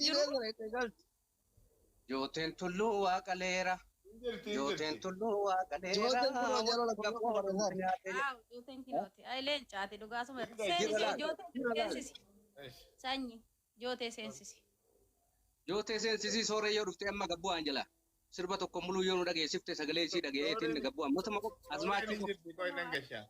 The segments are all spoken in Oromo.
Jiru. Galti. Jooteen tulluu waaqaleera. Hin jirti, hin Jooteen jirti. tulluu waaqaleera. Jooteen kunoo jala Wagga lakkoofsa qooduu barreessaa. nyaate. Haa, jooteen kinooti. Ay, leencaati dhugaasuma. Jira Seensisi, laal. jootee Jira laal. seensisi. Eish. Sanyi, jootee seensisi. Jootee seensisii sooree yoo dhufte amma gabbu'aan jala. Sirba tokko muluu yoo nu dhageessifte sagalee isii dhageetiin gabbu'aan. Motuma qofa Sooreen azmaachii hin qofa. jirti, qoy nan gashaa.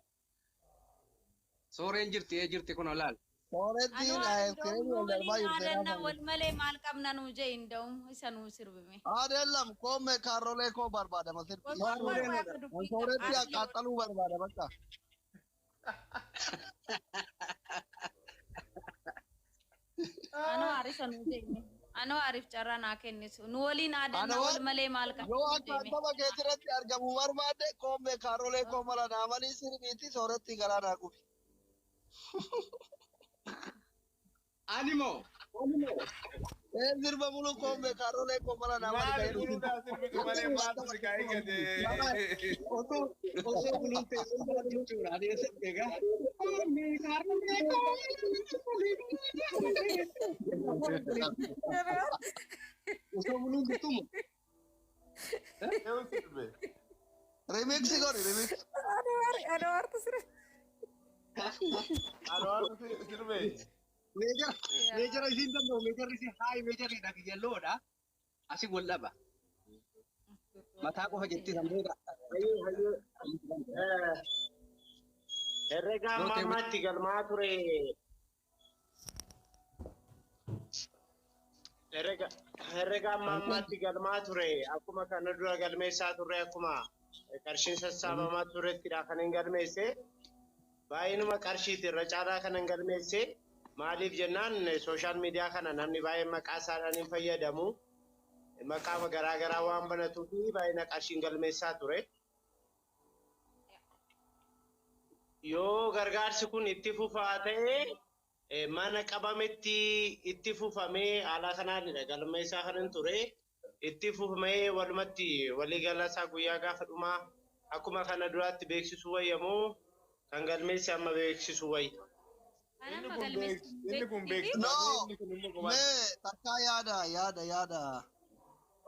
Sooreen jirti ee jirti kun olaal. Soorettiin Anoo ayiskiriimii inda'um ol darbaa waliin jirti aadanna naafa. wal malee maal qabna nuu jee inda'um isa nuu sirbime. Adeellam koomme kaarrolee koo barbaadama sirbi. Qoy qoy qoy qoy akka dubbii qaba. Sooretti Asli akkaattaluu barbaada bakka. Anoo arisa nuu jee. Anoo arif carraa naa kennisu. Nu waliin aadanna Ana wal waan malee maal qabna yoo nuu akka jeeme. tapha keetirratti argamu barbaadde koomme kaarrolee koo mala naa malii sirbiitti sooretti garaa naa gubi. Animo. Ee sirba mulu koomme kaarrolee koo mala naa malii Maali kan jedhu. buluudhaan sirbitu malee maaltu si kaa'ee gate? Otoo osoo buluun teessuma jechuudha. Ani eessatti egaa. Osoo buluun jirtumu. Eewu sirbe. Remix godhi remix. Anwaartu sirba. Anwaartu sirbe. Meejara meejara isiin danda'u meejarri isii haayi meejarriidha kiyyalloodha. Asi wal dhaba. Mataa qofa jetti san booda. Hayyee hayyee. Herrega amma Jootee ammaatti galmaa ture. Herrega herrega amma ammaatti galmaa ture. Akkuma kana dura galmeessaa turre akkuma qarshiin sassaabamaa turettidha kan hin galmeesse. Baay'inuma qarshiiti irra caalaa kan hin galmeesse. Maaliif jennaan sooshaal miidiyaa kana namni baay'een maqaa isaadhaan hin fayyadamu. Maqaa garaa garaa waan banatuu fi baay'ina qarshiin galmeessaa ture. Yoo gargaarsi kun itti fufaa ta'e mana qabametti itti fufamee haala kanaanidha galmeessaa kan hin ture. Itti fufamee walumatti waliigala isaa guyyaa gaafa dhumaa akkuma kana duraatti beeksisuu wayyamoo kan galmeesse amma beeksisuu wayya. Kan Inni amma kun galmeessu inni kun beeksisiiti. beeksisa No malee inni kun immoo qobaatti. mee takkaa yaada yaada yaada.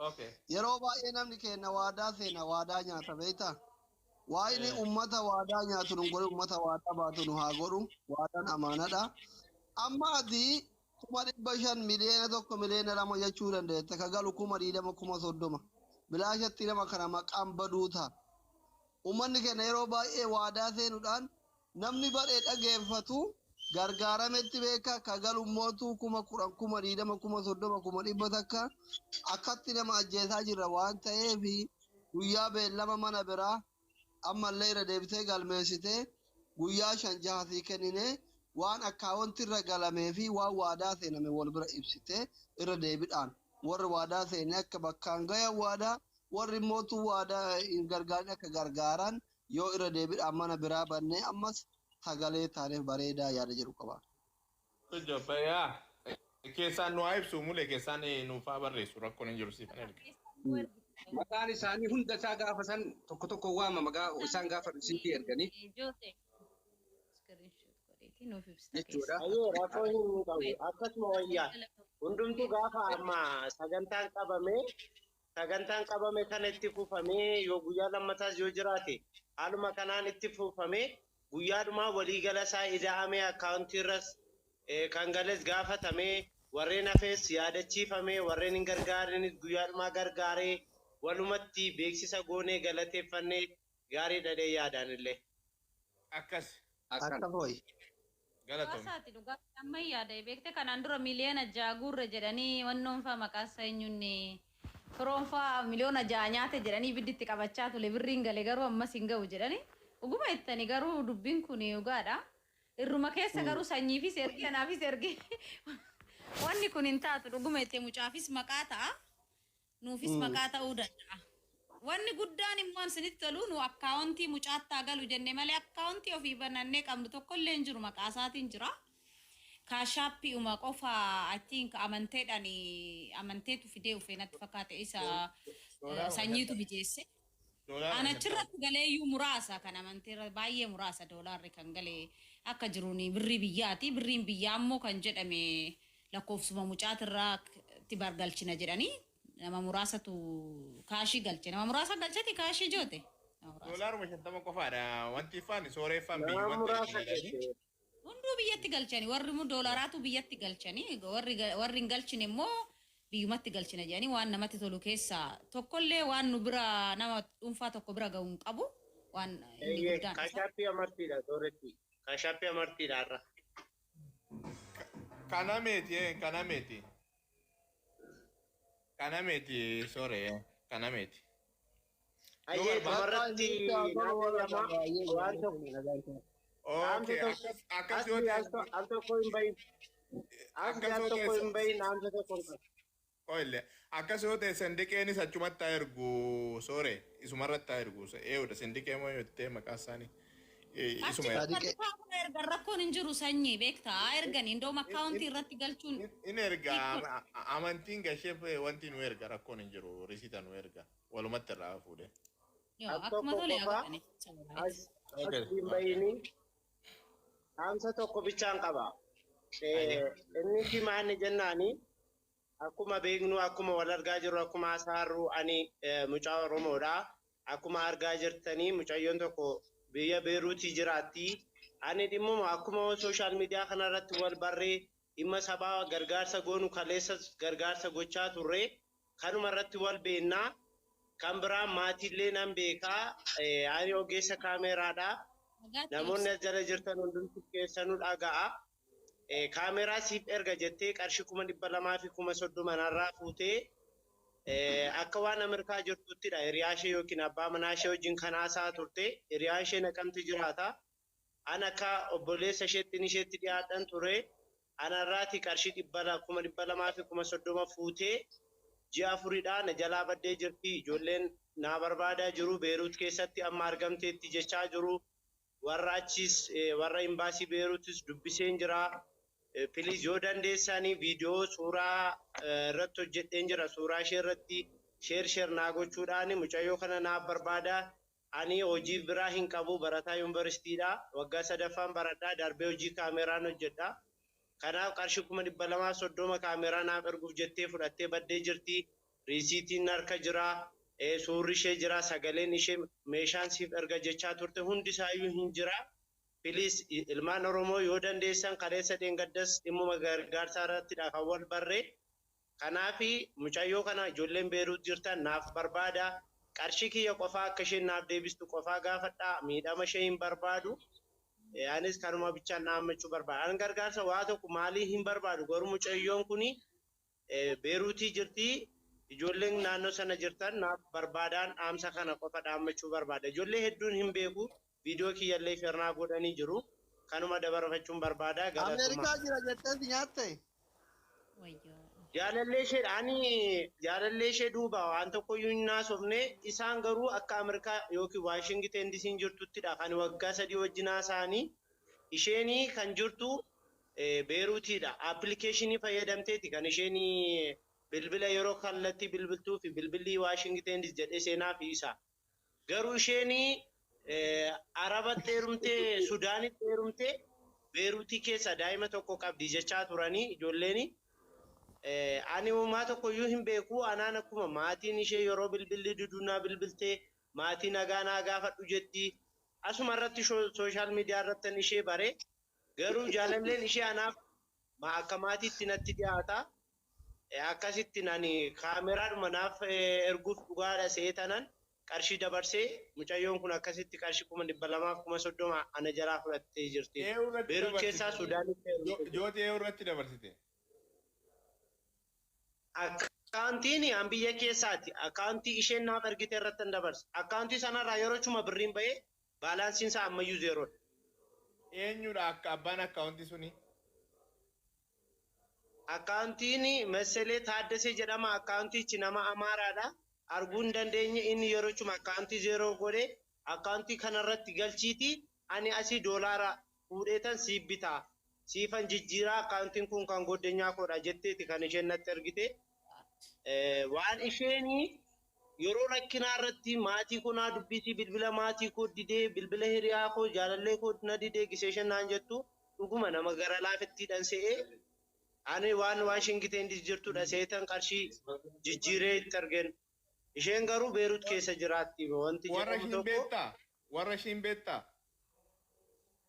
Okay. Yeroo baay'ee namni keenya waadaa seena waadaa nyaata beektaa? Waa'ini ummata waadaa nyaatu nu godhu ummata waadaa baatu nu haa godhu waadaan amaanadha. Amma ati 500,000 1 miliyoona 2 miliyoona jechuu dandeetta ka galu 20,000 30,000 bilaashatti nama kana maqaan baduu ta'a. Uummanni keenya yeroo baay'ee waadaa seenuudhaan namni baree dhageeffatu gargaarametti beeka ka galu mootuu 10,000 20,000 30,000 100,000 akkatti nama ajjeesaa jirra waan ta'eef guyyaa beellama mana biraa ammallee irra deebitee galmeessitee guyyaa 5 6 sii kennine waan akkaawwanti irra galamee fi waan waadaa seename wal bira ibsitee irra deebiidhaan warri waadaa seene akka bakkaan gayan waadaa warri mootuu waadaa hin gargaarin akka gargaaran yoo irra deebiidhaan mana biraa bannee ammas sagalee taaneef bareedaa yaada jedhu qaba. Yaa keessaan nu haa ibsu mulee keessaan nuuf haa barreessu rakkoon hin jiru siif erga. Maqaan isaanii hunda isaa gaafa san tokko tokko waama maqaa isaan gaafa risiitii erganii Jootee. Screenshot godheeti nuuf ibsita jechuudha. keessa. Hayyee rakkoo hin qabu. Akkasuma wayyaa. Hundumtuu gaafa amma sagantaan qabame sagantaan qabame kana itti fufamee yoo guyyaa lammataas yoo jiraate haaluma kanaan itti fufamee guyyaadhumaa waliigala isaa ida'amee akkaawuntii irras kan gales gaafatamee warreen hafees yaadachiifamee warreen hin gargaarinis guyyaadhumaa gargaaree walumatti beeksisa goonee galateeffannee gaarii dhadhee yaadaan illee. Akkas Akkana. Akkas wayi. galatoom. Hawaasaati dhugaa amma yaada beekte kanaan dura 6 miliyoona guurre jedhanii wannoon faa maqaa isaa eenyuun firoon faa 6 miliyoona nyaate jedhanii ibidditti qabachaa ture birriin gale garuu ammas hin ga'u jedhanii dhuguma jettani garuu dubbiin kun dhugaadha. Irruma keessa garuu sanyiifis ergi anaafis ergi wanni kun hin taatu dhuguma jettee mucaafis maqaa ta'a nuufis maqaa ta'uu danda'a. Wanni guddaan immoo isinitti tolu nu akkaawuntii mucaattaa galu jenne malee akkaawuntii ofii banannee qabnu tokko illee hin jiru maqaa isaatiin jira. Cash Appii'uma qofa I think amanteedhaan amanteetu fidee ufee natti fakkaate isa sanyiitu mijeesse. Doolaara An achirratti galeeyyuu muraasa kan amanteerra baay'ee muraasa doolaarri kan galee akka jiruun birrii biyyaati. Birriin biyyaa immoo kan jedhame lakkoofsuma mucaatirraa Itti bargalchina jedhanii nama muraasatu kaashii galche. Nama muraasa galcheti kaashii joote. Nama muraasa. Doolaaruma 50 qofaadha. Wanti ifaan sooreeffaan Nama biyyumatti muraasa galchina jedhanii. galche. Hunduu biyyatti galchani, warri immoo doolaraatu biyyatti galchani, warri hin galchine immoo biyyumatti galchina jedhanii. Waan namatti tolu keessaa tokkollee waan nu bira nama dhuunfaa tokko bira ga'u hin qabu, waan inni Eeyyee, guddaan isa. Cash App amartiidha sooretti. Cash App amartiidha har'a. Kana meeti, kana meeti. Kana meeti soore, kana meeti. Yoo Ayyee, barbaade. dhumarratti naaf eeyyamaa waan tokko. Okay, akkas yoo Asli ta'e al tokko hin bahin. Asli akkas al yoo tokko ta'e hin bahin, dhaamsa tokko hin qabu. Oille, akkas yoo ta'e sendiqeenis achumatti haa ergu soore, isumarratti haa ergu. Eewudha, sendiqee moo jettee maqaa isaanii isuma ergu. Sadiqee. Ergan rakkoon hin jiru sanyii beektaa, ergan indoom akkaawuntii irratti galchuun. In erga, amantiin gasheef wanti nu erga, rakkoon hin jiru, risiita nu erga, walumatti irraa fuudhe. Yoo Al akkuma tokko tole qofa godhani. as asli hin bahini. Dhaamsa tokko bichaan qaba. Inni himaanni jennaani akkuma beeknu, akkuma wal argaa jirru, akkuma hasaarru, ani mucaa Oromoodha. Akkuma argaa jirtanii mucayyoon tokko biyya Beeruutii jiraatti. Ani dhimmuma akkuma social media kanarratti wal barree dhimma sabaa gargaarsa goonu, kaleessa gargaarsa gochaa turre, kanuma irratti wal beennaa. Kan biraa maatiillee nan beekaa. Ani ogeessa kaameeraadha. Namoonni as jala jirtan hundumti keessanuu dhaga'a. Kaameeraa siif erga jettee qarshii 230,000 narraa fuutee akka waan Ameerikaa jirtuttidha. Hiriyaa ishee yookiin abbaa manaa ishee wajjin kan haasa'aa turte. Hiriyaan ishee Naqamti jiraata. An akka obboleessa isheettiin isheetti dhiyaadhan ture. Anarraati qarshii 230,000 fuutee ji'a afuridhaa na jalaa baddee jirti. Ijoolleen naa barbaadaa jiru. Beeruut keessatti amma argamteetti jechaa jiru. Warra achis warra imbaasii Beeruutis dubbiseen jira. Please, yoo dandeessanii viidiyoo suuraa irratti hojjedheen jira. Suuraa ishee irratti share share naa gochuudhaan mucayyoo kana naaf barbaada. Ani hojii biraa hin qabu, barataa yuunivarsiitiidha. Waggaa sadaffaan baradhaa, darbee hojii kaameraan hojjedha. Kanaaf qarshii 230,000 kaameraa naaf erguuf jettee fudhattee baddee jirti. Riisiitiin harka jira. Suurri ishee jira. Sagaleen ishee meeshaan siif erga jechaa turte hundi isaayyuu hin jira. Please, ilmaan Oromoo, yoo dandeessan, kaleessa dheengaddas dhimmuma gargaarsaa irrattidha kan wal barree. Kanaafi mucayyoo kana ijoolleen Beeruut jirtan naaf barbaada. Qarshii kiyya qofaa akka isheen naaf deebistu qofaa gaafadhaa. Miidhama ishee hin barbaadu. Anis kanuma bichaan dhaammachuu barbaada. Ani gargaarsa waa tokko maalii hin barbaadu. Garuu mucayyoon kuni Beeruutii jirti. Ijoolleen naannoo sana jirtan naaf barbaadaan, dhaamsa kana qofa dhaammachuu barbaada. Ijoollee hedduun hin beeku. Viidiyoo kiyyallee share naa godhanii jiru. Kanuma dabarfachuun barbaada. Galatuma. Ameerikaa jira jettee si nyaatte? Jaalallee ishee, ani jaalallee ishee duuba waan tokkoyyuu hin haasofne. Isaan garuu akka Ameerikaa yookiin Waashingiten DC'n jirtuttidha kan waggaa 3 wajjin haasa'anii. Isheenii kan jirtu Beeruutiidha. Appilikeeshinii fayyadamteeti kan isheen bilbila yeroo kallattii bilbiltuu fi bilbilli Waashingiten DC jedhee seenaa fi isa. Garuu isheenii Arabatti heerumtee, Sudaanitti heerumtee, Beeruutii keessa daa'ima tokko qabdi jechaa turanii ijoolleeni. Ani uumaa tokkoyyuu hin beeku. Anaan akkuma maatiin ishee yeroo bilbilli dudunaa bilbiltee maatii nagaa naa gaafadhu jetti. Asuma irratti social media irratti ishee bare. Garuu jaalalleen ishee anaaf akka maatiitti natti dhiyaata. Akkasitti ani kaameraadhuma naaf erguuf dhugaadha seetanan qarshii dabarsee, mucayyoon kun akkasitti qarshii 230,000 ana jalaa fudhattee jirti. Beerut keessaa Sudaanitti heerumte. Jooti, eeyyuu irratti dabarsite? Akkaawuntiin an biyya keessaati. Akkaawuntii isheen naaf ergite irratti hin dabarse. Akkaawuntii sanarraa yeroo chuma birriin bahee baalaansiin isaa ammayyuu zeeroodha. Eenyudha akka abbaan akkaawuntii suni? Akkaawuntiin Messelee Taaddasee jedhama. Akkaawuntichi nama Amaaraadha. Arguu hin dandeenye, inni yeroo chuma akkaawuntii zeeroo godhe, akkaawuntii kanarratti galchiiti, ani asii doolaara fuudheetan siif bitaa. Siifan jijjiiraa, akkaawuntiin kun kan goddanyaa koodha jetteeti kan isheen natti ergite. Waan isheenii yeroo rakkinaa irratti maatii koo naa dubbisii, bilbila maatii koo didee, bilbila hiriyaa koo, jaalallee koo na didee gisee isheen naan jettu, dhuguma nama gara laafettiidhaan se'ee. Ani waan Waashingiten jirtudha seetan qarshii jijjiiree itti argeen. Isheen garuu Beerut keessa jiraatti wanti Warra jedhamu ishiin tokko. beektaa? Warra ishiin beektaa?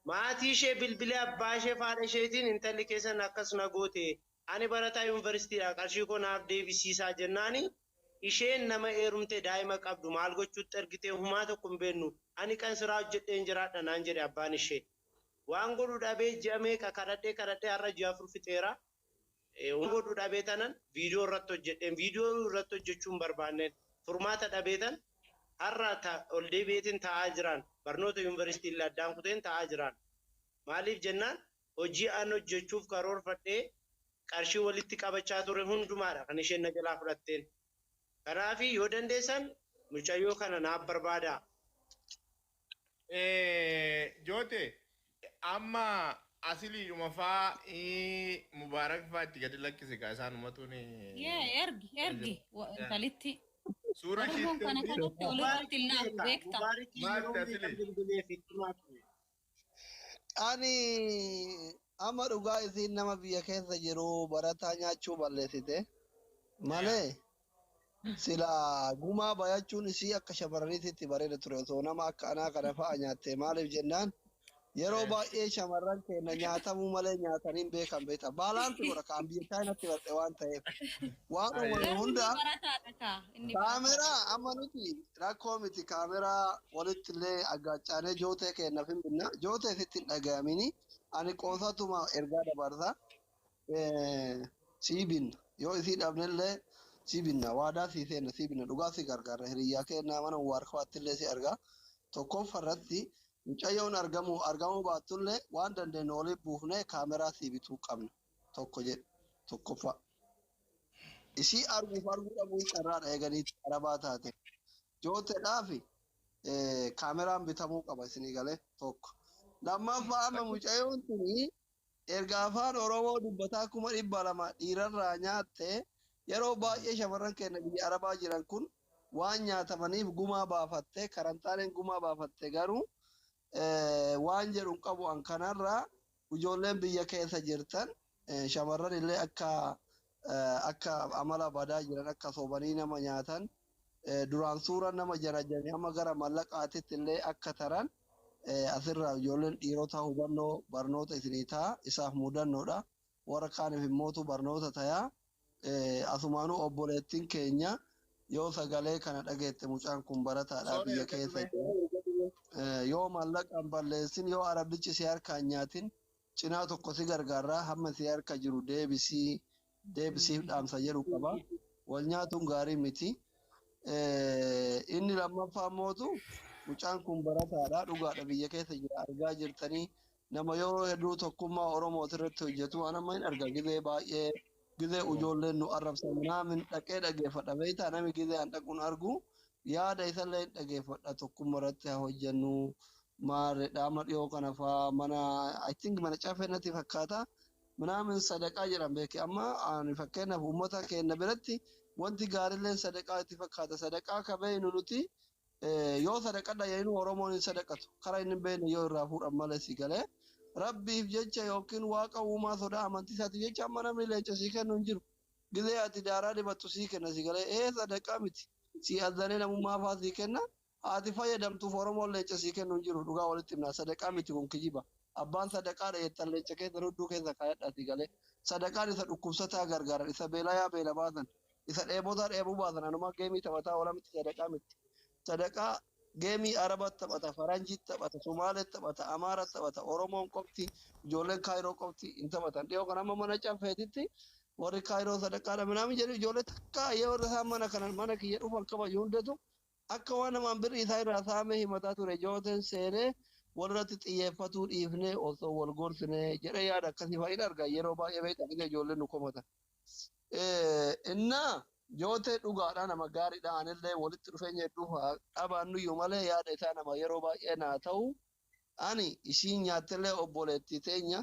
Maatii ishee bilbilee abbaa ishee faadha isheetiin intalli keessan akkas na goote ani barataa yuunivarsiitiidha qarshii koo naaf deebisiisaa jennaani isheen nama heerumte daa'ima qabdu maal gochuutti ergitee humaa tokko hin beeknu ani kan siraa hojjedheen jiraadha naan jedhe abbaan ishee. Waan godhu dhabee ji'a meeqa kadhadhee kadhadhee har'a ji'a 4 fixeera. Waan godhu dhabee tanan viidiyoo irratti hojjedheen viidiyoo irratti hojjechuu hin barbaanneen furmaata dhabee tan har'a ol deebi'eetiin taa'aa jiran barnoota yuunivarsiitii illee addaan kuteen taa'aa jiran. Maaliif jennaan hojii an hojjechuuf karoorfadhee qarshii walitti qabachaa ture hundumaadha kan isheen na jalaa fudhatteen. Kanaaf yoo dandeessan mucayyoo kana naaf barbaadaa. Joote amma asiliidhuma faa Mubaarak faa itti gadi lakkise kaa isaan ummatuun. Yee ergi ergi intalitti. Suura Oromoon ishiitti kana ergi. kanatti walirratti hin naafu beekta. Mubaarikii Maal yeroo meeqa asili? bilbilee fi himaa ture. Ani amma dhugaa isiin nama biyya keessa jiru barataa nyaachuu balleessite malee sila gumaa bayachuun isii akka shamarraniititti bareeda ture osoo nama akka anaa kana fa'a nyaatte maaliif jennaan yeroo baay'ee shamarran keenya nyaatamuu malee nyaatanii hin beekan beekta baalaansi godha kaan biyya chaayinaatti barate waan ta'eef waan uumame Garuu inni hunda barataadha kaa inni barataadha. kaameraa amma nuti rakkoo miti kaameraa walitti illee aggaaccaanee jootee keenyaaf hin binna jootee sitti hin dhaga'amini ani qoosatuma ergaa dabarsa sii binna yoo isii dhabnellee sii binna waadaa sii seenna sii binna dhugaa si gargaarra hiriyyaa keenyaa mana waarkawaatti illee si argaa tokkoffaa irratti mucayyoon argamu argamuu baattullee waan dandeenyu waliin buufnee kaameraa sii bituu qabna tokko jedhe tokkoffaa. Isii arguuf arguu dhabuun carraadha eeganiitti arabaa taate. Jooteedhaaf kaameraan bitamuu qaba isinii galee tokko. Lammaffaa amma mucayyoon tuni erga afaan Oromoo dubbataa 200,000 dhiirarraa nyaatte yeroo baay'ee shamarran keenya biyya arabaa jiran kun waan nyaatamaniif gumaa baafatte karantaaneen gumaa baafatte garuu waan jedhu hin qabu an kanarraa ijoolleen biyya keessa jirtan shamarran illee akka akka amala badaa jiran akka sobanii nama nyaatan duraan suuraa nama jarajanii hamma gara mallaqaatitti illee akka taran asirraa ijoolleen dhiirota hubannoo barnoota isinii ta'a isaaf mudannoodha warra kaaniif immootu barnoota tayaa asumaanuu obboleettiin keenya yoo sagalee kana dhageette mucaan kun barataadha Sooree biyya erga keessa dhume. jira. Yoo mallaqaan balleessin yoo arabdichi si harkaan nyaatin cinaa tokko si gargaarraa hamma si harka jiru deebisii deebisiif dhaamsa jedhu qaba. Wal nyaatuun gaarii miti. Inni lammaffaa mootu mucaan kun barataadha dhugaadha biyya keessa jira argaa jirtanii nama yeroo hedduu tokkummaa Oromooti irratti hojjetu waan amma hin arga gizee baay'ee gizee ijoolleen nu arrabsan naamin dhaqee dhageeffadha beektaa nami gizee an dhaquun argu yaada isallee hin dhageeffadha tokkummaa irratti haa hojjennu maarredha amma dhiyoo kana faa mana I think mana cafee natti fakkaata minaamin sadaqaa jedhan beeke amma ani fakkeenyaaf uummata keenya biratti wanti gaariilleen sadaqaa itti fakkaata sadaqaa ka beeknu nuti yoo sadaqadha jedhinu Oromoon hin sadaqatu karaa inni hin beekne yoo irraa fuudhan malee si galee rabbiif jecha yookiin waaqa uumaa sodaa amantii isaatiif jecha amma namni leenca sii kennu hin jiru gizee ati daaraa dibattu sii kenna si galee ee sadaqaa miti sii azanee namummaa faa sii kenna haati fayyadamtuuf Oromoon leenca sii kennu hin jiru dhugaa walitti himna sadaqaa miti kun kijiba abbaan sadaqaadha jettan leenca keessa hudduu keessa kaayadha si galee sadaqaan isa dhukkubsataa gargaaran isa beelayaa beela baasan isa dheebotaa dheebuu baasan anuma geemii taphataa oola miti sadaqaa miti sadaqaa geemii araba taphata faranjii taphata sumaalee taphata amaara taphata oromoon qofti ijoolleen kaayiroo qofti hin taphatan dhiyoo kan amma mana cafeetitti warri kaayiroo sadaqaadha minaamin jedhu ijoollee takka yeroo isaan mana kana mana kiyya dhufan kabaju hundatu akka waan namaan birri isaa irraa saamee himataa ture jooteen seenee walirratti xiyyeeffatuu dhiifnee osoo wal gorsinee jedhee yaada akkasii fa'in argaa yeroo baay'ee beektaa gisee ijoolleen nu komatan. Innaa jootee dhugaadha nama gaariidha anillee walitti dhufeenya hedduu haa qabaannuyyuu malee yaada isaa nama yeroo baay'ee naa ta'u ani ishiin nyaattellee obboleettii teenya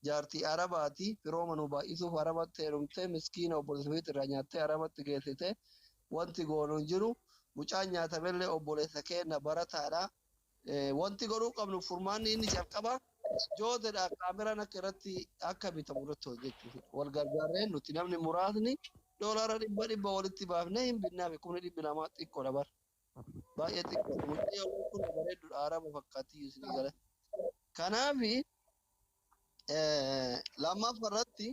jaartii arabaati firooma nu baay'isuuf arabatti heerumtee miskiina obboleessa irraa nyaattee arabatti geessite wanti goonu hin jiru mucaan nyaatamellee obboleessa keenya barataadha. Wanti godhuu qabnu furmaanni inni jalqaba Jootedha kaameraan akka irratti akka bitamu irratti hojjechuuf wal gargaarree nuti namni muraasni doolaara dhibba dhibba walitti baafnee hin binnaafi 200,000 xiqqoodha bar. Baay'ee xiqqoodha. Mucayyoo kun bareedduudha araba fakkaatti isinii gala. Kanaafi lammaffaa irratti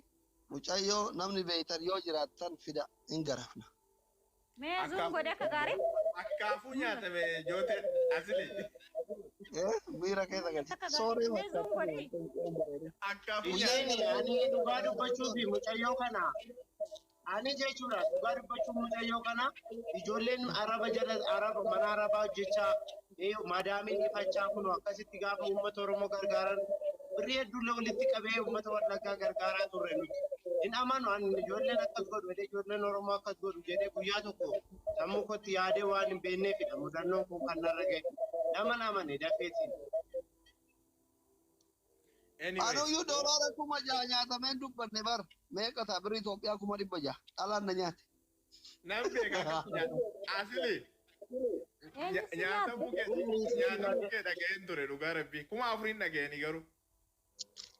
mucayyoo namni beeytan yoo jiraattan fida hin garafna. Mee zoom godhe akka gaarii. Akkaafuu nyaatame jooteen asli. Miira keessa galche. Akka gaarii. Sooree Mee zoom godhe. Akkaafuu Isheen nyaatame. ani dhugaa dubbachuu fi mucayyoo kana ani jechuudha dhugaa dubbachuuf mucayyoo kana ijoolleen araba jala araba mana arabaa hojjechaa madaamiin ifachaa kun akkasitti gaafa uummata Oromoo gargaaran birrii hedduullee walitti qabee uummata Wallaggaa gargaaraa turre nuti. Hin amanu ani ijoolleen akkas godhu jedhee ijoolleen Oromoo akkas godhu jedhee guyyaa tokko sammuu kootti yaadee waan hin beekneefidha mudannoon kun kan narra ga'e. Nama amane dafeetiin. Anyways, Anuyyuu doolaara 6,000 nyaatameen dubbanne bar meeqa ta'a birri Itoophiyaa 600,000 dhalaan na nyaate. Nan beeka akkas nyaata. Asli Eenyu si nyaata? Nyaatamuu kee dhaga'een ture dhugaa rabbii. 4,000 dhaga'anii garuu.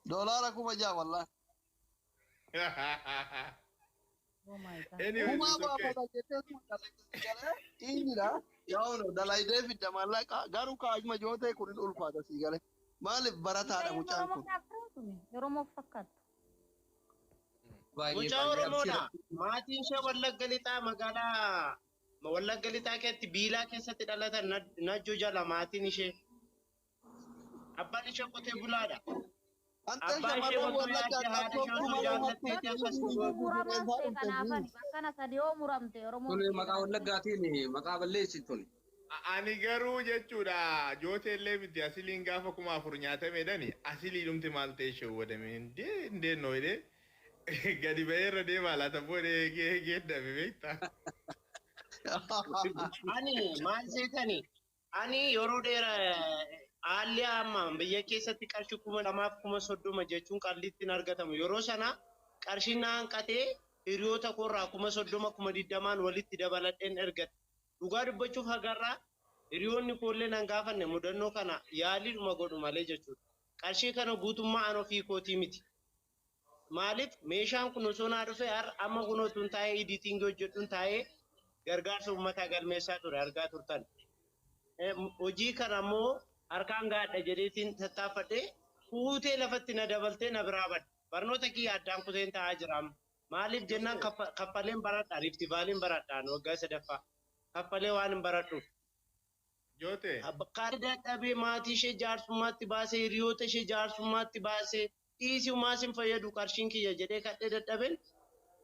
Doolaara 6,000 wallaahi. Oh my God. Anyways, Kumaa it's okay. baafata jettee tuma galee inni yaa'u dalaydee fidda maallaqa garuu kaajma joo ta'e kun hin ulfaata sii galee. Maaliif barataadha Mucayyoo mucaan Oromoo kun? fakkaattu Oromoo fakkaattu. Baay'ee Mucaa baay'ee Oromoodha. abshira. Maatiin ishee Wallagga Lixaa magaalaa Wallagga Lixaa keessatti Biilaa keessatti dhalatan Najjoo jala maatiin ishee. Abbaan ishee qotee bulaadha. Anteen Abbaa ishee shamarran otoo Wallaggaa yaadde haadha qabsoo ishee otoo kuma lamatti jaallatteeti akkas Oromoo muramaan ta'e kanaafani bakkana sadi yoo muramte Oromoo Tole maqaa Wallaggaatiin maqaa balleessi tole. Ani garuu jechuudha jooteellee miti asiliin gaafa 4,000 nyaatamedhani asilii dhumti maal ta'e ishee wadame indee noo jedhee gadi ba'ee irra deemaa laata booda eegee eegee dhabe beektaa. Ani maal seetani? Ani yeroo dheeraa haalli amma biyya keessatti qarshii 2,030 jechuun qalliitti hin argatamu. Yeroo sana qarshii na hanqatee hiriyoota koorraa 30,000 20,000 walitti dabaladheen ergadhe. Dhugaa dubbachuuf hagarraa hiriyoonni koollee nan gaafanne mudannoo kana yaaliidhuma godhu malee jechuudha. Qarshii kana guutummaa an ofii kootii miti. Maaliif meeshaan kun osoo naa dhufe har'a amma kun otuun taa'ee editing hojjedhuun taa'ee gargaarsa uummataa galmeessaa ture argaa turtan. Hojii kana immoo harkaan gaadha jedheetiin tattaaffadhee fuutee lafatti na dabaltee na biraa badde. Barnoota kiyya addaan kuteen taa'aa jira amma. Maaliif jennaan kaffaleen baradha Rift Valley baradhaan waggaa sadaffaa. Kaffalee waan hin baradhuuf. Joote Bakka dadhabee maatii ishee jaarsummaatti baasee hiriyoota ishee jaarsummaatti baasee dhiisii maas hin fayyadu qarshiin kiyya jedhee kadhee dadhabeen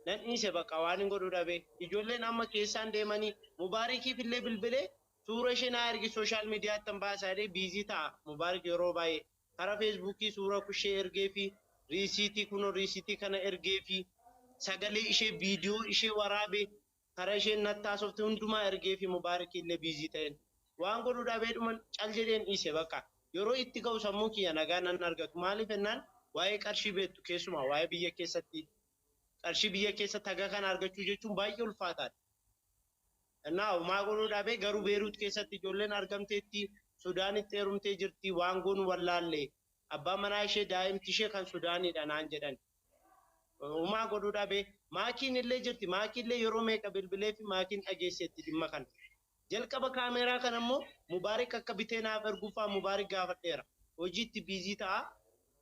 nan dhiise bakka waan hin godhu dhabee. Ijoolleen amma keessaan deemanii Mubaarikiif illee bilbilee suura ishee naa ergi social miidiyaatti hin baasaa jedhee busy ta'a. Mubaarik yeroo baay'ee karaa Feesbuukii suura ishee ergee fi riisiitii kunoo riisiitii kana ergee fi sagalee ishee viidiyoo ishee waraabee karaa isheen nattaasofte hundumaa ergee fi Mubaarik illee busy ta'een. Waan godhu dhabee dhuman cal jedheen dhiise bakka. Yeroo itti ga'u sammuu kiyya nagaa nan argatu. Maaliif jennaan waa'ee qarshii beektu keessumaa waa'ee biyya keessatti qarshii biyya keessatti haga kana argachuu jechuun baay'ee ulfaataadha. Innaa homaa godhuu dhabee garuu Beeruut keessatti ijoolleen argamteetti Sudaanitti heerumtee jirti waan goonu wallaalle abbaa manaa ishee daa'imti ishee kan Sudaaniidha naan jedhan. Homaa godhuu dhabee maakiin illee jirti maakiin illee yeroo meeqa bilbilee fi maakiin dhageesseetti dhimma kana. Jalqaba kaameeraa kana immoo Mubaarik akka bitee naaf erguufaa Mubaarik gaafadheera. Hojiitti busy ta'a.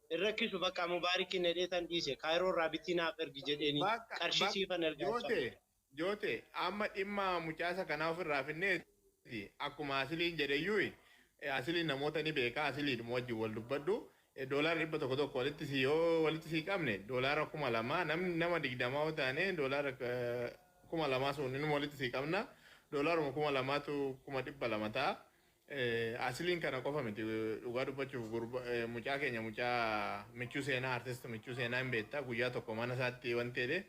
Hin rakkisu bakka Mubaarikiin hedhee tan dhiise. Kaayiroo irraa bitii naaf ergi jedheeni Bakka qarshii bakka siifan ergaa joote joote amma dhimma mucaasa kanaa ofirraa finneeti akkuma asiliin jedheyyuu asiliin namoota ni beeka asiliin wajjin wal dubbadhu doolaara 100 tokko walitti si yoo walitti si qabne doolaara 2,000 namni nama 20 yoo taane doolaara 2,000 sun inuma walitti si qabna doolaaruma 2,000tu 200,000 ta'a. Asiliin kana qofa miti dhugaa dubbachuuf gurba mucaa keenya mucaa michuu seenaa artist michuu seenaa hin beektaa guyyaa tokko mana isaatti wanti jedhee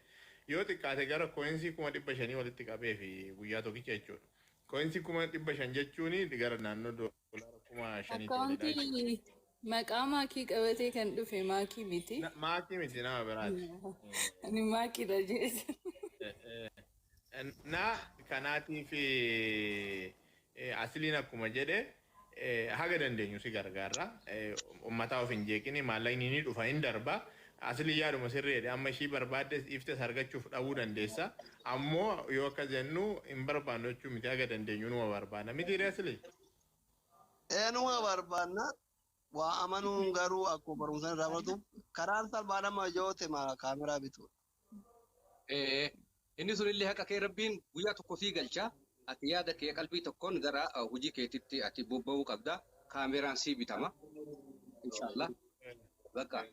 yoo xiqqaate gara coinsii 500,000 walitti qabee fi guyyaa tokkicha jechuudha. Coinsii 500,000 jechuun gara naannoo doolaara 5,000tti walidha jechuudha. Akkaawuntii maqaa maakii qabatee kan dhufe maakii miti. Maakii miti nama biraati. Ani maakiidha jedhe. Na kanaatiif asiliin akkuma jedhe Haga dandeenyu si gargaarra. Uummataa of hin jeeqini, maallaqni ni dhufa, hin darba. Asli yaaduma sirriidha. Amma ishii barbaadde iftes argachuuf dhabuu dandeessa. Ammoo yoo akka jennu hin barbaannu jechuu miti, haga dandeenyu numa barbaanna. Miti asli? Eenyuma barbaanna, waa amanuun garuu akkuma barumsa irraa baratu karaan salphaa nama joote kaameraa bituudha. Inni sunillee haqa kee Rabbiin guyyaa tokko sii galcha. Ati yaada kee qalbii tokkoon gara hojii keetitti ati bobba'uu qabda. Kaameraan sii bitama. Inshaallah. Bakka.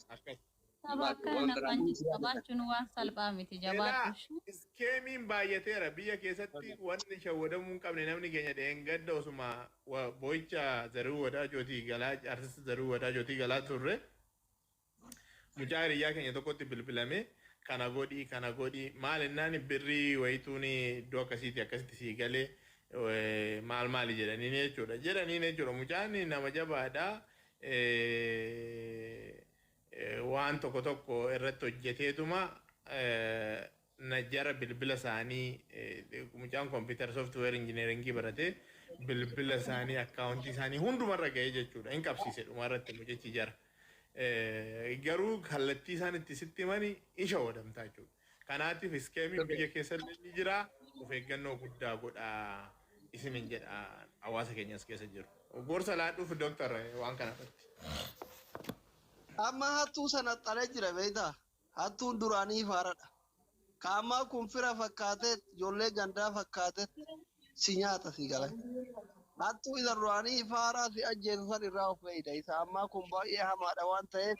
Saba akkana nafaan qabaachuun waan salphaa miti, jabaadhu. Scamiin baay'ateera biyya keessatti. Wanni shawwadamuu hin qabne, namni keenya dheengadda osuma boo'icha Zaruu Wadaajootii galaa, artist Zaruu Wadaajootii galaa turre, mucaa hiriyyaa keenya tokkotti bilbilame, kana godhii, kana godhii, maal innaan, birrii wayituun iddoo akkasiiti akkasitti sii galee maal maali jedhaniin jechuudha jedhaniin jechuudha. Mucaan nama jabaadha, waan tokko tokko irratti hojjeteetuma na jara bilbila isaanii, mucaan computer software engineeringii barate, bilbila isaanii, akkaawuntii isaanii hundumarra ga'ee jechuudha, hin qabsiise dhumarratti mucichi jara. Garuu kallattii isaan itti sitti himani in shawwadamtaa jechuudha. Kanaatiif scamiin biyya keessa illee ni jira. Of eeggannoo guddaa godhaa isinin jedha hawaasa keenyas keessa jiru. Gorsa laadhuuf dooktar waan kana irratti. Amma hattuu sana xalee jira, beektaa? Hattuun duraanii faaradha. Kaamaa kun fira fakkaatee, ijoollee gandaa fakkaatee si nyaata si gala. Hattuu isa duraanii faaraa si ajjeesu san irraa of beeyda. Isa ammaa kun baay'ee hamaadha. Waan ta'eef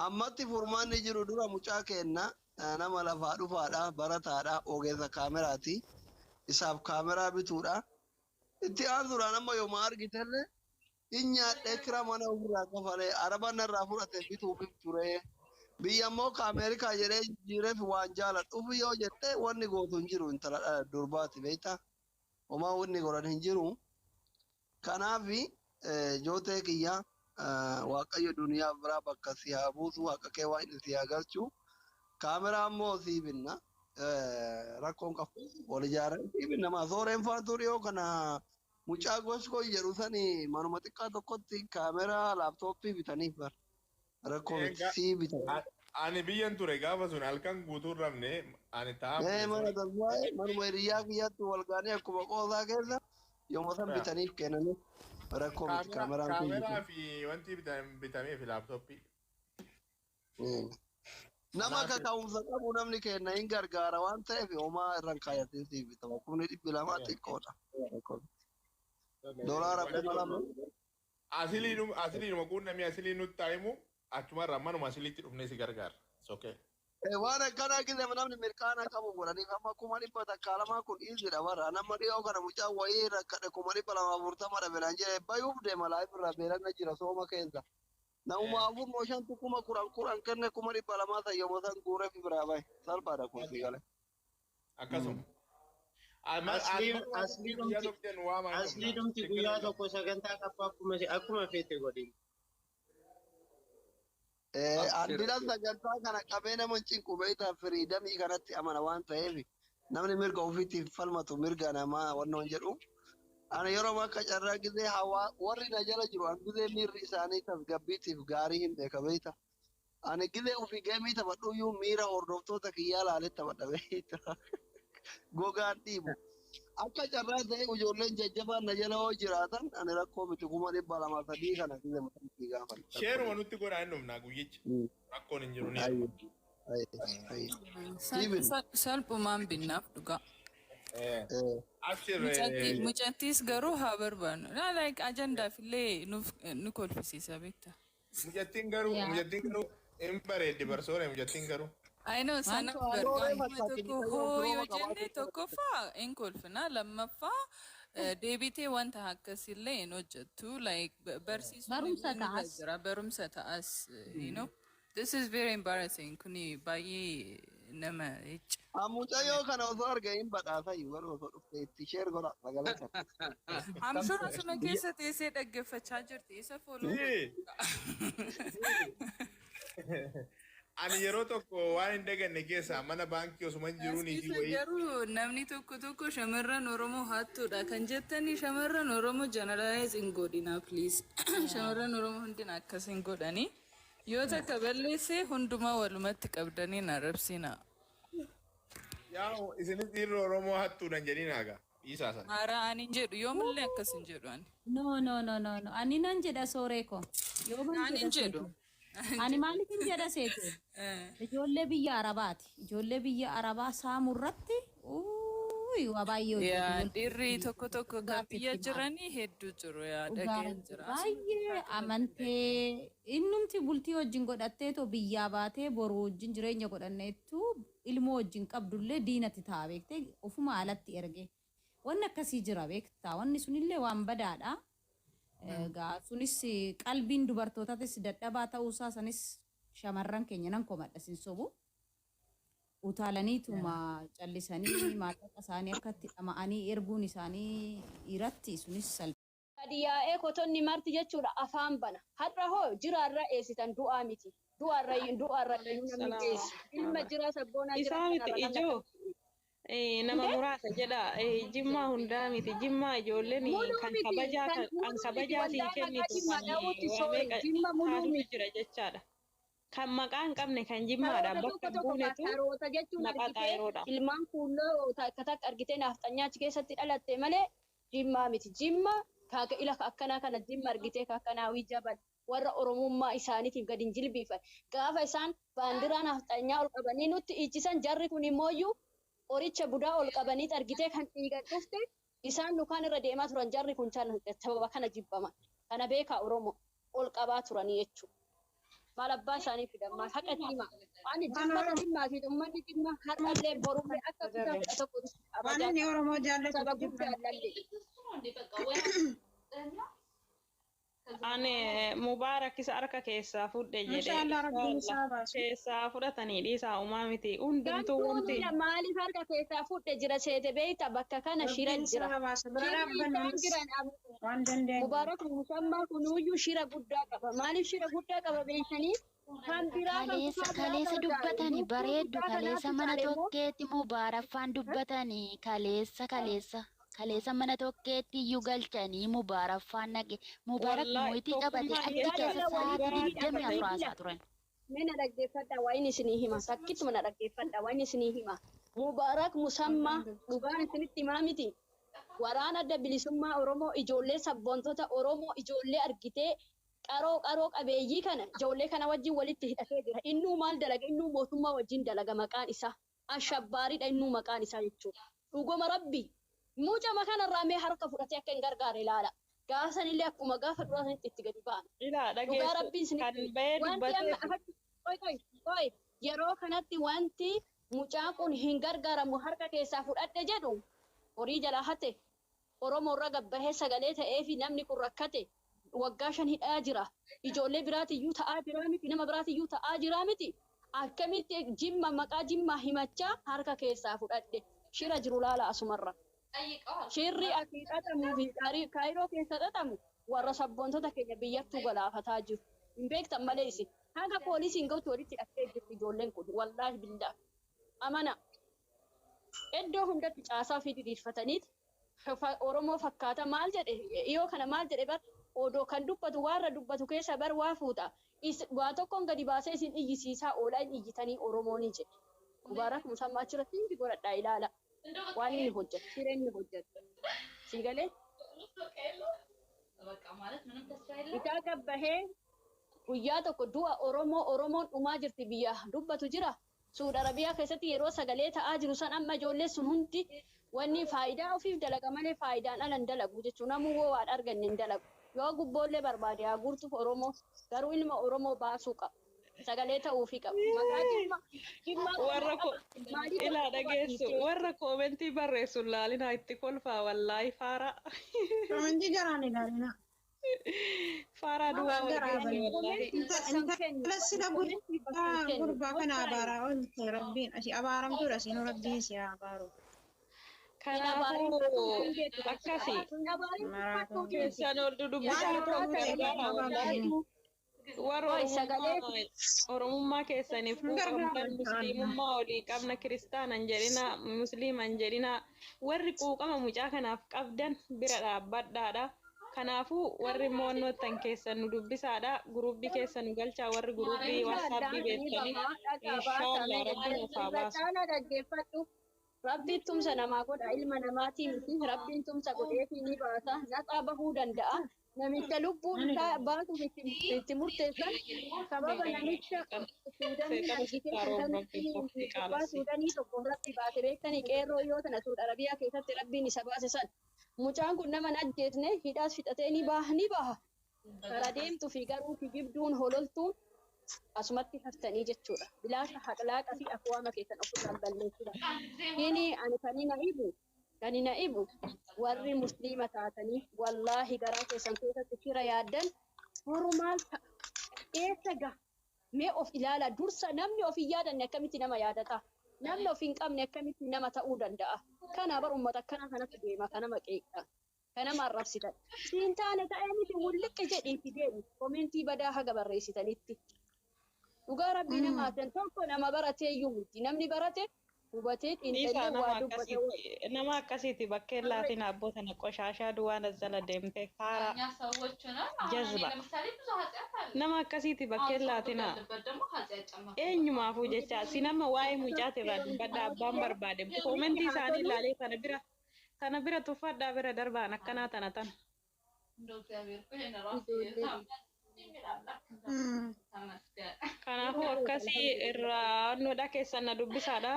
ammatti furmaanni jiru dura mucaa keenna nama lafaa dhufaadha, barataadha, ogeessa kaameraati. Isaaf kaameraa bituudha. Itti aansuudhaan amma yooma argitellee hin nyaadhee kira mana ofirraa kafalee araba narraa fudhate bituuf ture. Biyya immoo ka Ameerikaa jedhee jijjiireef waan jaaladhuuf yoo jette, wanni gootu hin jiru, intala durbaati, beektaa? Homaa wanni godhan hin jiru. Kanaaf jootee kiyya, Waaqayyo duniyaa biraa bakka si haa buusu, haqa kee waan si haa galchu. Kaameraa immoo sii binna. Rakkoon qabu wal ijaaree sii binna. Maa sooreen faantuu dhiyoo kana mucaa goskoo jedhu sani manuma xiqqaa tokkotti kaameraa laaptooppii bitaniif bara. Rakkoo miti, sii bitan. Ani biyyan ture gaafa sun, halkan guutuu rafne ani taa'aa. Mana tasfaa'ee manuma hiriyyaa kiyyaatti wal gaanii akkuma qoosaa keessa yooma san bitaniif kennanii, rakkoo miti kaameraan kun. Kaameraa fi wanti bitamee fi laaptooppii. Nama kaka'umsa qabu namni kenna hin gargaara waan ta'eef homaa irraan kaayatiin siif bitama. 200,000 xiqqoodha. Doolaara 2,000. Asiliinuma quunnamii asilii nutti taa'imu, achumarraa manuma asiliitti dhufnee si gargaara. Okay. Waan akkanaa gizee namni mirqaana qabu godhaniif amma 102,000 kun easydha bara. Nama dhiyoo kana mucaan wayii rakkadhe, 240,000 dhabe naan jedhe, bayuuf deema live irraa, beelanna jira sooma keessa. Namuma afur moo shantu 10,000 10,000 kenne, 200,000 san yooma san guureef biraa bahe, salphaadha kun si gale. Akkasuma. Aslii dhumti guyyaa tokko sagantaa qabu akkuma feete godhin. Addila sagantaa kana qabee nama hin cinqu, beektaa? Freedomii kanatti amana waan ta'eef namni mirga ofiitiif falmatu mirga namaa wannoon jedhu. Ani yeroo akka carraa gizee hawaa warri na jala jiru an gizee miirri isaanii tasgabbiitiif gaarii hin beeka, beektaa? Ani gizee ofii gameii taphadhuyyuu miira hordoftoota kiyyaa laalee taphadha, beektaa? Gogaan dhiibu. Akka carraa ta'e ijoolleen jajjabaan na jala yoo jiraatan ani rakkoo miti, 200,000 3 kana gizee mataa gaafan. Shareuma nutti godhaa, hin dhumnaa guyyicha. Rakkoon hin jiru ni. Salphumaan binnaaf dhugaa. Abshir. Mucattiis garuu haa barbaannu. Like ajandaaf illee nuuf nu kolfisiisa, beektaa? Mucattiin garuu hin bareeddi barsoore mucattiin garuu. I know, sanaaf Maaltu gargaaruma fakkaatti tokko mucayyoo hoo yoo firooma jenne qabaatu. Tokkoffaa hin kolfina, lammaffaa deebitee wanta akkasillee hin hojjettu, like barsiisuun Barumsa illee nurra ta'as. jira, barumsa ta'as. This is very embarrassing, kuni baay'ee nama icca. Mucayyoo kana osoo arge hin badhaasayyuu garuu osoo dhufte itti share godha sagalee kana. I'm sure asuma keessa teessee dhaggeeffachaa jirti, isa follow. Ani yeroo tokko waan hin daganne keessaa mana baankii osuma hin jiruun As isii keessa wayii. garuu namni tokko tokko shamarran Oromoo hattuudha kan jettanii, shamarran Oromoo generalize hin godhina, please. Shamarran Oromoo hundina akkas hin godhani. Yoo takka balleesse hundumaa walumatti qabdanii na arrabsina. Yaa, isinis dhiirri Oromoo hattuudhaan jedhiin haga. Dhiisaa sana. Haaraa ani hin jedhu, yoomillee akkas hin jedhu ani. No, no, no, no, no. Ani nan jedha, sooree ko. Yooman Ani jedha hin jedhu. seete. Ani maaliif hin jedha seete? Ijoollee biyya Arabaati. Ijoollee biyya Arabaa saamuu irratti waa baay'ee Yaa, hojjetu. dhiirri tokko tokko kan Dhugaaf biyya itti maal. jiranii hedduu jiru, yaa, Dhugaa dhageen jira. baay'ee amantee innumti bultii wajjin godhatteetoo biyyaa baatee boru wajjin jireenya godhanneettu ilmoo wajjin qabdullee diinatti ta'a, beektee, ofuma alatti erge. Wanni akkasii jira, beektaa, wanni sunillee waan badaadha. Egaa sunis qalbiin dubartootaatis dadhabaa ta'uusaa sanis shamarran keenya nan komadha, sin sobu. Utaalaniituma callisanii maallaqa isaanii akkatti dhama'anii erguun isaanii dhiiratti sunis salphaa. Gadi yaa'ee kotonni marti jechuudha afaan bana. Har'a hoo jiraarra eessitan du'aa miti. Du'aarra du'aarra iyyuu namni eessu. Ilma jira, sabboonaa jira. Isaa miti. Kanarra namni Ijoo nama muraasa jedha. Jimmaa hundaa miti. Jimmaa ijoolleen Muluu kan miti, kabajaa kan kan muluu miti, kabajaa sii wallaahi maqaa kennitu Jimmaa kan dha'uutti waa soore meeqa Jimma muluu taatutu miti. jira jechaadha. Kan maqaa hin qabne kan jimmaadhaan Karoota bakka tokko hin tokko buunetu karoota jechuun maqaa argitee xaayiroodha. ilmaan kuulloo takka takka argitee naafxanyaa achi keessatti dhalatte malee Jimmaa miti. Jimma kaaka ila akkanaa kana Jimma argitee ka akkanaawii jabal warra Oromummaa isaaniitiif gadi hin jilbiifan. Gaafa isaan baandiraa naafxanyaa ol qabanii nutti ijjisan, jarri kun immooyyuu qoricha budaa ol qabanii argitee kan dhiigan dhufte isaan lukaan irra deemaa turan. Jarri kun sababa kana jibbaman. Kana beekaa, Oromoo ol qabaa turanii jechuudha. Maal abbaa isaanii fidan, maal haqa hima. Ani jimmata Jimmaa fi uummanni Jimmaa har'allee borullee akka kutaa 11 Waan kabajaa inni qaba. Oromoo jaallatu Saba jibba. guddaa lallee. Ani Mubaarak isa harka keessaa fudhe jedhe. Inshaallah Rabbiin Inshallah isaa baasu. keessaa fudhatanii dhiisaa, umaa miti hundumtuu Gantuun wanti ila maaliif harka keessaa fudhe jira seete beeyta, bakka kana shira Rabbiin jira. isaa baasu. Bira Shirri dhaabbannu isaan nus jiran waan dandeenyu. Mubaarak Musammaa kunuyyuu shira guddaa qaba. Maaliif shira guddaa qaba beektanii? Kan biraa kan Kaleessa kutaa biraa kaleessa gargaaru. dubbatani Lubbuu bareeddu kutaa kaleessa kanaatti mana caale immoo tokkeetti Mubaaraffaan dubbatani kaleessa kaleessa kaleessa mana tokkeetti iyyuu galchanii Mubaaraffaan naqe Mubaarak Wallaahi mooyitii qabate tokkummaan achi jecha keessa Jara sa'aatii walitti 24 hidhama. haasaa turan. Mee na dhaggeeffadhaa, waa inni isinii hima. Takkituma na dhaggeeffadhaa, waa inni isinii hima. Mubaarak Musammaa dhugaan isinitti himaa miti. Waraana Adda Bilisummaa Oromoo, ijoollee sabboontota Oromoo, ijoollee argitee qaroo qaroo qabeeyyii kana, ijoollee kana wajjin walitti hidhatee jira. Innuu maal dalaga? Innuu mootummaa wajjin dalaga maqaan isaa. Ashabbaariidha innuu maqaan isaa jechuudha. Dhuguma Rabbi. Mucama kanarraa mee harka fudhatee akka hin gargaare ilaala. Gaafa sanillee akkuma gaafa duraa sanitti itti gadi ba'an. Ilaa Dhugaa dhageessu Rabbiin kan isinitti bahee wanti amma dubbatee afatti qoy qoy qoy, yeroo kanatti wanti mucaan kun hin gargaaramu harka keessaa fudhadhe jedhu horii jalaa hate, Oromoo irra gabbahee sagalee ta'ee fi namni kun rakkate waggaa 5 hidhaa jira. Ijoollee biraatiyyuu ta'aa jiraa miti, nama biraatiyyuu ta'aa jiraa miti. Akkamitti Jimma maqaa Jimmaa himachaa harka keessaa fudhadhe? Shira jiru laala asumarra. Shirri asii xaxamuu fi Kaayiroo keessa xaxamu warra sabboontota keenya biyyattuu galaafataa jiru. Hin beektan malee isin. Hanga poolisiin ga'utti walitti hidhattee jirti ijoolleen kun. Wallaahi billaa. Amana. Iddoo hundatti caasaa fi diriirfataniiti. Oromoo fakkaata maal jedhe dhiyoo kana, maal jedhe bar, odoo kan dubbatu waarra dubbatu keessa bar waa fuuta. Waa tokkoon gadi baasee isin iyyisiisaa oolaa, hin iyyitanii Oromoo ni jedhe. Mubaarak Musammaa achirratti hindi godhadhaa ilaala. Waan inni hojjetu, shireen inni hojjetu. Sii galee? Isaa gabbahee guyyaa tokko du'a Oromoo, Oromoon dhumaa jirti biyya dubbatu jira. Suud Arabiyaa keessatti yeroo sagalee ta'aa jiru san amma ijoollee sun hundi wanni faayidaa ofiif dalaga malee faayidaan ala hin dalagu jechuudha. Namuu woo waan arganne hin dalagu. Yoo gubboollee barbaade haa guurtuuf, Oromoo garuu ilma Oromoo baasuu qaba. Sagalee ta'uufii qaba. Maqaa Jimmaa Jimmaa Warra ko maaliif ilaa dhageessu, warra koomentii barreessu laalinaa, itti kolfaa wallaahi faaraa. Koomentii jaraan ilaalina. Faaraa duwwaa Waan garaa wal geesse bane. wallaahi. Intala sila gurbaa gurbaa kana abaaraa oolte, Rabbiin asii abaaramtuudha, siinuu Rabbiin si haa abaaru. Kanaafuu akkasi Maraatuun keessan ol waan dudubbisaa ta'uu ta'e gargaara wallaahi. abaartu. Warra Oi, sagalee Oromummaa keessaniif Hin quuqamtan gargaaru inshaallah. musliimummaa olii qabna kiristaanan jedhina musliiman jedhina warri quuqama mucaa kanaaf qabdan bira dhaabbadhaadha. Kanaafuu warri moonnottan keessan nu dubbisaadha. Guruppii keessan nu galchaa warri guruppii Inshaallah waasappii ni beektanii baha dhagaa baasa inshaallah mee rabbi nuuf haa irra baasu. caalaa dhaggeeffadhu. Rabbiin tumsa namaa godha ilma namaatii miti rabbiin tumsa godheefii ni baasa naqaa bahuu danda'a. Namicha lubbuu isaa baasuuf itti murteessan sababa namicha Suudanii Seexana argitee sittaa roobu Suudanitti rabbiin qofti gurbaa qaalessi. Suudanii tokko irratti baase beektanii qeerroo yoo tana Suud Arabiyaa keessatti rabbiin isa baase san. Mucaan kun nama hin ajjeesne hidhaas fixatee ni baha ni baha. Kara deemtuu fi garuu kijibduun hololtuun asumatti haftanii jechuudha. Bilaasha haqlaaqa fi afwaama keessan ofirraan balleessuudha. Kini ani kan na ibu warri musliima taatanii wallaahi garaa keessan keessatti fira yaaddan horu maal ta'a? Eessa gaha? Mee of ilaala dursa namni of hin yaadanne akkamitti nama yaadata? Namni of hin qabne akkamitti nama ta'uu danda'a? Kana bar uummata akkana kanatti deema kana maqeeqa. Kana arrabsitan. Siin taane ta'ee miti wulliqqi jedhiitti deemi. Komentii badaa haga barreessitanitti. Dhugaa rabbii nama haasa'an tokko nama baratee iyyuu miti. Namni barate hubatee Dhiisaa xiinxallee nama waa dubbate. akkasiiti nama akkasiiti bakkeen laatiin abboota na qoshaashaa duwwaan as jala deemte faara jazba nama akkasiiti bakkeen laatinaa eenyumaafuu jecha si nama waa'ee mucaatirraa dubbadha abbaan barbaade koomentii isaanii ilaalee tana bira tuffadhaa bira darbaan akkanaa tana tana. Kanaafuu akkasii irraa annoodha keessan na dubbisaadha.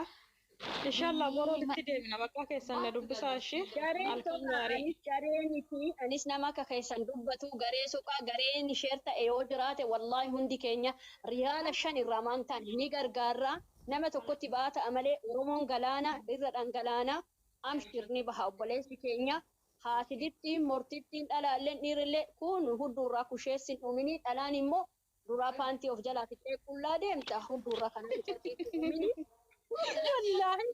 Inshallah boroo itti deemna bakka keessan na dubbisaa ishee Gareen halkan soqaa gaarii. anis gareeniiti anis nama akka keessan dubbatu garee soqaa gareen isheer ta'e yoo jiraate wallaahi hundi keenya riyaala 5 irraa maan taane ni gargaarra nama tokkotti ba'aa ta'a malee Oromoon galaana irra dhangalaana amshir ni baha obboleessi keenya haasidittiin mortittiin dhalaalleen dhiirillee kun hundurraa kusheessin dhumini dhalaan immoo duraa paantii of jalaa fixee qullaa deemta hundurraa kana fixatee dhumini. Wallaahi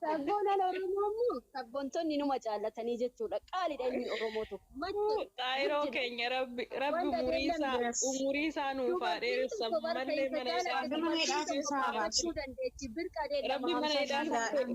sabboonaan Oromoo immoo sabboontonni numa jaallatanii jechuudha. Qaaliidha ilmi Oromoo tokko. Xaayiroo keenya rabbi rabbi Wanta umurii isaa deemame. umurii isaa nuuf haa Dubartiin dheeressu tokko bara ammallee keessa mana hidhaa jaalatti Mana hidhaa dubartiin tokko keessaa baasi. baafachuu dandeechi. Birqa deellama rabbi mana hamsa hidhaa shaadhaan.